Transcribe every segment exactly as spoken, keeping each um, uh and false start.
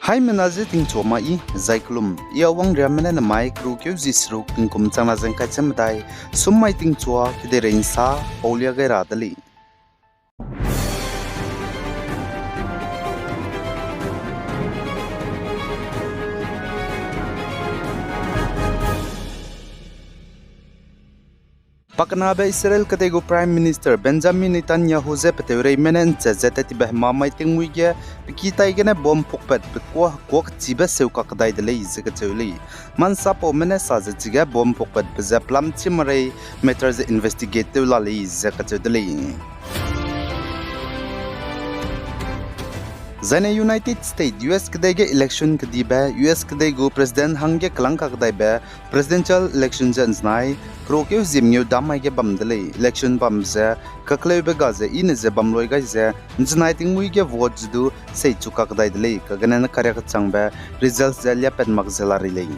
Haimena je tingchua ma i, zai kelum, i Awang Riamme ne nemai kerukeu zi seruk tingkum changna ze ngkai che medai, sum mai tingchua kedeirei nsa paulia gai ra de lei. Pakenabe Israel kedei gu Prime Minister Benjamin Netanyahu je peteureime ne nchet ze tattibe hemamai tingmuî ge pe ki tai gene bomb pukpat pe kuâ hekuâ kechibe seu kakdai de lei ze kacheu lei. Mansapaume ne sa ze chige bomb pukpatbe ze pelam chî marei matter ze investigate tew la lei ze kacheu de lei. Zaine United States, U S kedei ge election kedibe, U S kedei gu President hangge kelâng kakdaibe, presidential election ze nzenai, kerukeu ziemngeu dam mai ge bam de lei. Election bam ze, kakleube ga ze i ne ze bam loi gai ze, nzenai tingmuî ge vote ze du seichu kakdai de lei, kagene ne kariak kechangbe result ze liapat mak ze la rei lei.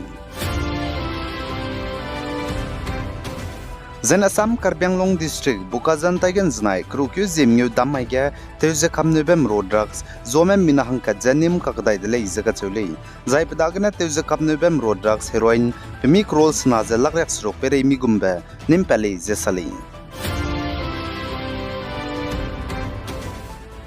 Zaine Assam Karbi Anglong District, Bokajan tai ge nzenai, kerukeu ziemngeu dam mai ge, teu ze kamneube mro drugs, zuame mina hangkat ze nîm kakdai de lei ze kacheu lei. Zai pe dagene teu ze kamneube mro drugs heroin, pemi crore sena ze lak riak seruk peirei mi gumbe, nîm pat lei ze sa lei.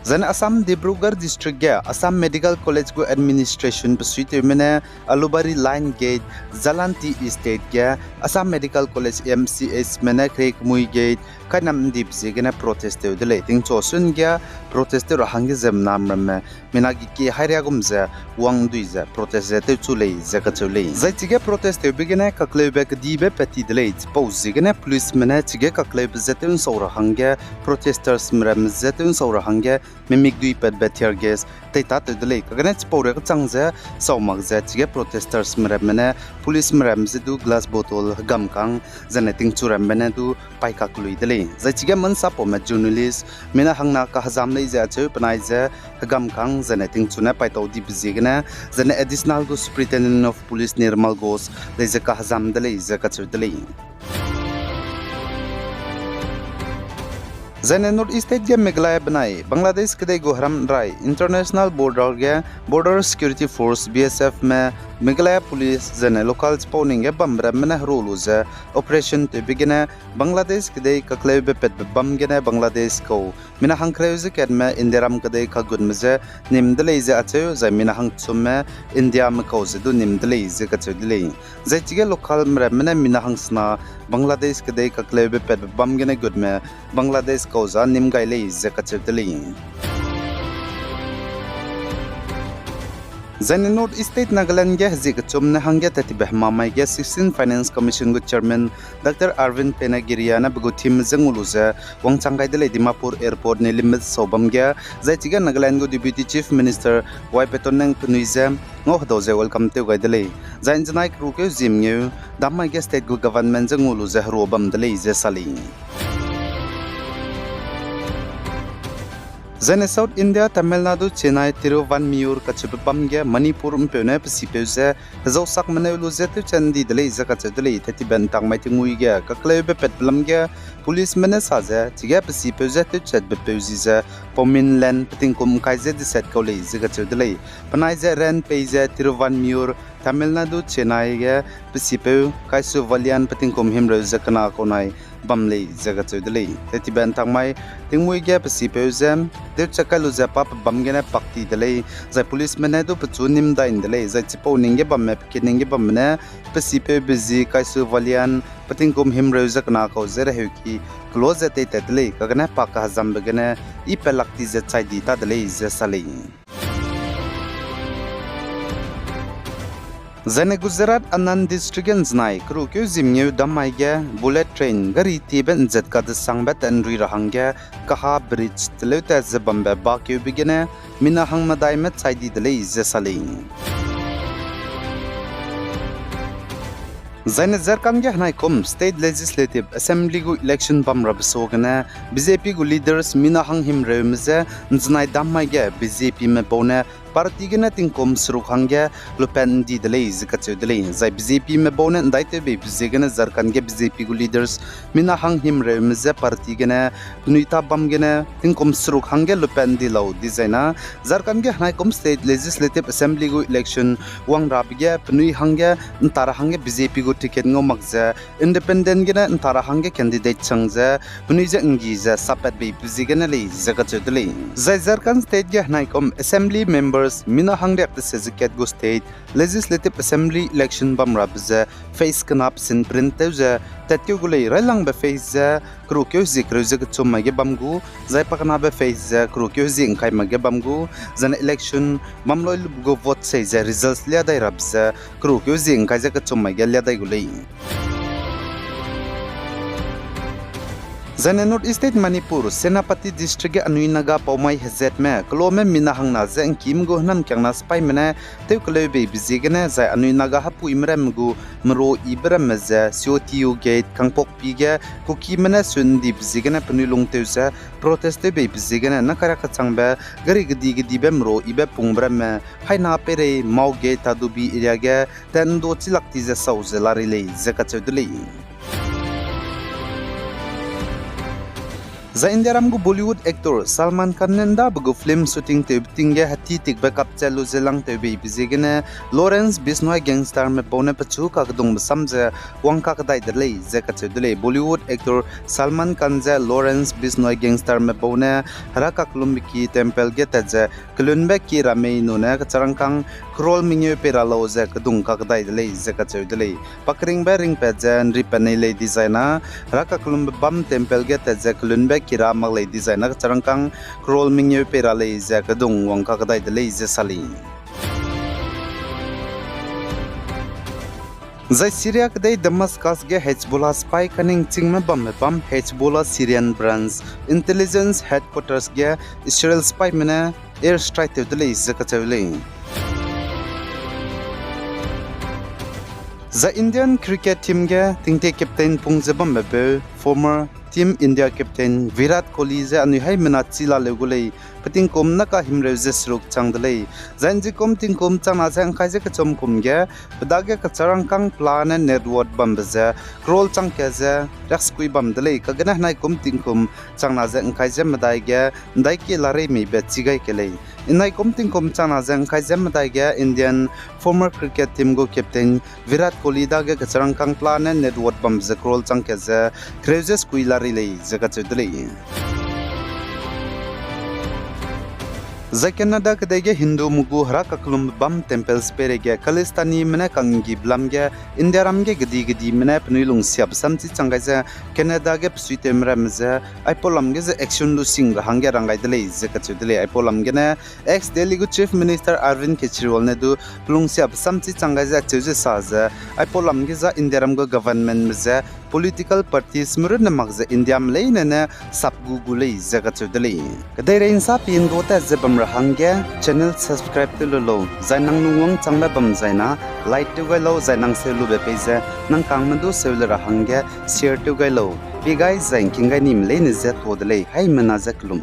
Zaine Assam Dibrugarh District ge Assam Medical College gu administration besuitewme ne Alubari Line Gate, Jalanti Estate ge Assam Medical College M C Hme ne kere kemui gate kainam ndibe ziegene protest tew de lei. Tingchu sun ge protest tew ra hangge ziemmena ramme mina geki hairia gum ze wang dui ze protest ze tewchu lei ze kacheu lei. Zai chige protest tewbe gene kakleube kedibe pat ti de lei. Chipau ziegene policeme ne chige kakleube ze tew nsau ra hangge, protestersme ramme ze tew nsau ra hangge, mimik dui patbe tear gas teitatew de lei. Kagene chipau riak kechang ze sau mak ze chige protestersme ramme ne policeme ramme ze du glass bottle hegamkang, zaine tingchu ramme ne du paikak lui de lei. Zai chige mansapaume journalist mina hangna kahezam lei ze acheu penai ze hegamkang, zaine tingchu ne paitau dibe ziegene, zaine Additional gu Superintendent of Police Nirmal Ghosh lei ze kahezam de lei ze kacheu de lei. Zaine North East State ge Meghalaya benai Bangladesh kedei gu heram rai international border ge Border Security Force, B S Fme, Meghalaya Police zaine local chipau ning ge bambe ramme ne heru lu ze operation tewbe gene Bangladesh kedei kakleube patbe bam gene Bangladesh kau mina hangkereu ze katme Indiaram kedei kagutme je nîm de lei ze acheu, zai mina hangchumme Indiame kau ze du nîm de lei ze kacheu de lei. Zai chige localme ramme ne mina hangsena Bangladesh kedei kakleube patbe bam gene gutme Bangladesh kau ze nîm gai lei ze kacheu de lei. Zaine North East State Nagaland ge hezie kechum ne hangge tattibe hemamai ge sixteen Finance Commission gu Chairman Doctor Arvind Pena Giria ne pe gu theme je ngau lu ze wangchang gai de lei Dimapur Airport ne limit sau bam ge, zai chige Nagaland gu Deputy Chief Minister Y Pattonang penui ze ngau hedau ze welcome tew gai de lei. Zai nzenai kerukeu ziemngeu dam mai ge state gu government je ngau lu ze herua bam de lei ze sa lei. Zaine South India Tamil Nadu Chennai Tiruvanmiyur kacheube bam ge Manipur mpeu ne pe sipeu ze hezau sak meneu lu ze tewchat ndi de lei ze kacheu de lei. Tattibe ntakmai tingmuî ge kakleube patbe lam ge policeme ne sa ze chige pe sipeu je tewchatbe peu zi ze paumin len pe tingkum ngkai ze deset kau lei ze kacheu de lei. Penai ze ran pei ze Tiruvanmiyur, Tamil Nadu Chennai ge pe sipeu Kaisuvalyan pe tingkum himreu ze kena kau nai bam lei ze kacheu de lei. Tattibe ntakmai tingmuî ge pe sipeu ze tewchat kai lu ze pa pe bam gene pak ti de lei. Zai policeme ne du pechu nîm dai de lei. Zai chipau ning ge bamme pe kining ge bamme ne pe sipeube zi Kaisuvalyan pe tingkum himreu ze kena kau ze reheuki kelo ze teitat de lei. Kagene pa kahezambe gene i pelak ti ze chai di ta de lei ze sa lei. Zaine Gujarat Anand District ge nzenai kerukeu ziemngeu dam mai ge bullet train gari tiebe nzat kadesangbe tat nrui ra hangge kaha bridge teleutat ze bambe bakeube gene mina hangmedaime chai di de lei ze sa lei. Zaine Jharkhand ge henaikum State Legislative Assembly gu election bam rabe suagene B J P gu leaders mina hang himreume je nzenai dam mai ge B J Pme bau ne party gene tingkum seruk hangge lupat ’ndi de lei ze kacheu de lei. Zai B J P me bau ne ’ndaitewbeibe ziegene Jharkhand ge B J P gu leaders mina hang himreume je party gene penui ta bam gene tingkum seruk hangge lupat ’ndi lau dizai na, Jharkhand ge henaikum State Legislative Assembly gu election wangrabe ge penui hangge ’nta ra hangge B J P gu ticket ngau mak ze, independent gene ’nta ra hangge candidate chang ze, penui je ’nggi ze sapatbeibe ziegene lei ze kacheu de lei. Zai Jharkhand State ge henaikum Assembly members mina hangriak tese ze kat gu State Legislative Assembly election bamrabe ze phase kena pesin print tew ze tatkeu gu lei. Railangbe phase ze kerukeu hezie kereu ze kechum mai ge bam gu, zai pakenabe phase ze kerukeu hezie ’ngkai mai ge bam gu, zane election bam loi lube gu vote sei ze results lia dai rabe ze kerukeu hezie ’ngkai ze kechum mai ge lia dai gu lei. Zaine North East State Manipur, Senapati District ge anui Naga pau mai hezatme kelome mina hangna ze ’ngkime gu hênamkiangna sipaime ne tewkeleubeibe ziegene zai anui Naga hepuime ramme gu merua yibe ramme ze C O T U gate Kangpokpi ge Kukime ne sun ’ndibe ziegene penui lungtew ze protest tewbeibe ziegene nakaira kechangbe gari gedi gedibe merua yibe pungbe ramme haina peirei Mao gate Tadubi area ge tat ’ndo chilak ti ze sau ze la rei lei ze kacheu de lei. Zai Indiaram gu Bollywood actor Salman Khan ne ’ndabe gu film shooting tewbe ting ge heti tikbe kapchat lu ze langtewbeibe ziegene Lawrence Bishnoi gangsterme bau ne pechu kakedungbe sam ze wangkak dai de lei ze kacheu de lei. Bollywood actor Salman Khan ze Lawrence Bishnoi gangsterme bau ne Hera Kaklumbe ki temple ge tat ze kelunbe ki ra mei nune kecharangkâng crore mengeu pei ra lau ze kedung kak dai de lei ze kacheu de lei. Pakeringbe ringpat ze ’nripat nei lei dizai na, Hera Kaklumbe bam temple ge tat ze kelunbe ki ra mak lei dizai na kecharangkâng crore mengeu pei ra lei ze kedung wangkak dai de lei ze sa lei. Zai Syria kedei Damascus ge Hezbollah sipai kaningchingme bambe bam Hezbollah Syrian Branch Intelligence Headquarters ge Israel sipaime ne airstrike tew de lei ze kacheu lei. Zai Indian cricket team ge tingtie captain pung ze bambe peu former Team India captain Virat Kohli ze anui haimena chi laleu gu lei, petingkum naka himreu ze seruk chang de lei. Zai ’nzikum tingkum changna ze ’ngkai ze kechum kum ge, pe dage kecharangkâng pelane net worth bambe ze crore changkat ze riaksekui bam de lei, kagene henaikum tingkum changna ze ’ngkai ze medai ge ’ndaikie lareimeibe chi gai ke lei. Henaikum tingkum changna ze ’ngkai ze medai ge Indian former cricket team gu captain Virat Kohli dage kecharangkâng pelane net worth bambe ze crore changkat ze kereu ze sekui larei lei ze kacheu de lei. Zai Canada kedei ge Hindume gu Hera Kaklumbe bam temples peireige Khalistanime ne kanggibe lam ge Indiaram ge gedi gedime ne penui lungsiabe samchi chang gai ze Canada ge besuitewme ramme ze aipau lam ge ze action lu sing ra hangge rang gai de lei ze kacheu de lei. Aipau lam gene ex-Delhi gu Chief Minister Arvind Kejriwal ne du pelungsiabe samchi chang gai ze acheu ze sa ze, aipau lam ge za Indiaram gu governmentme ze political partiesme runne mak ze Indiame leine ne sap gu gu lei ze kacheu de lei. Kedeirei ’nsa pindua tat ze bam ra hangge channel subscribe tew lu lau, zai nang lungwangchangbe bam zai na like tew gai lau, zai nang seu lube pei ze nang kangme du seu le ra hangge share tew gai lau. Pie gai zai ’ngking gai nime leine ze tuâ de lei, haimena ze kelum.